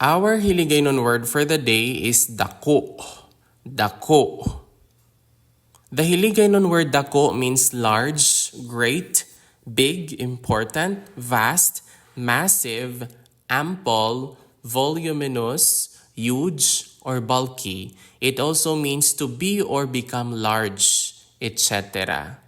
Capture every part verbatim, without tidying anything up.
Our Hiligaynon word for the day is dako. Dako. The Hiligaynon word dako means large, great, big, important, vast, massive, ample, voluminous, huge, or bulky. It also means to be or become large, et cetera.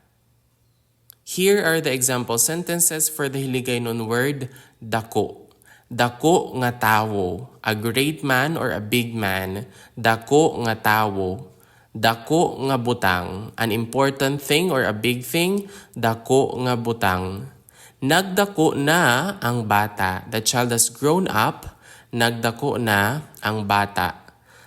Here are the example sentences for the Hiligaynon word dako. Dako nga tawo, a great man or a big man. Dako nga tawo. Dako nga butang, an important thing or a big thing. Dako nga butang. Nagdako na ang bata. The child has grown up. Nagdako na ang bata.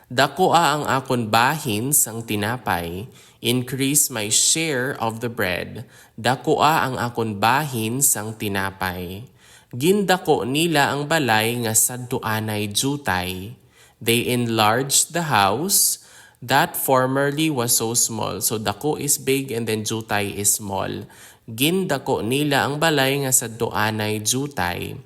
Dakoa ang akon bahin sang tinapay. Increase my share of the bread. Dakoa ang akon bahin sang tinapay. Gindako nila ang balay nga sadtuanay diutay. They enlarged the house that formerly was so small. So dako is big and then diutay is small. Gindako nila ang balay nga sadtuanay diutay.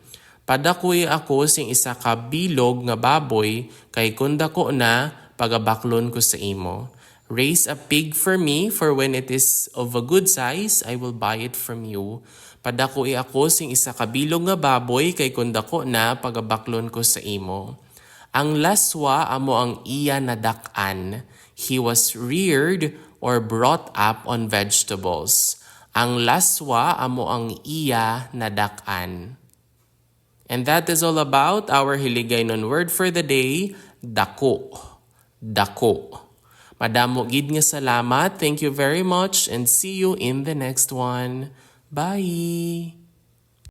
Padakoi ako sing isa ka bilog nga baboy, kay kon dako na, pagabaklon ko sa imo. Raise a pig for me, for when it is of a good size, I will buy it from you. Padakoi ako sing isa ka bilog nga baboy, kay kon dako na, pagabaklon ko sa imo. Ang laswa amo ang iya nadak-an. He was reared or brought up on vegetables. Ang laswa amo ang iya nadak-an. And that is all about our Hiligaynon word for the day, dako. Dako. Madamo gid nga salamat. Thank you very much and see you in the next one. Bye!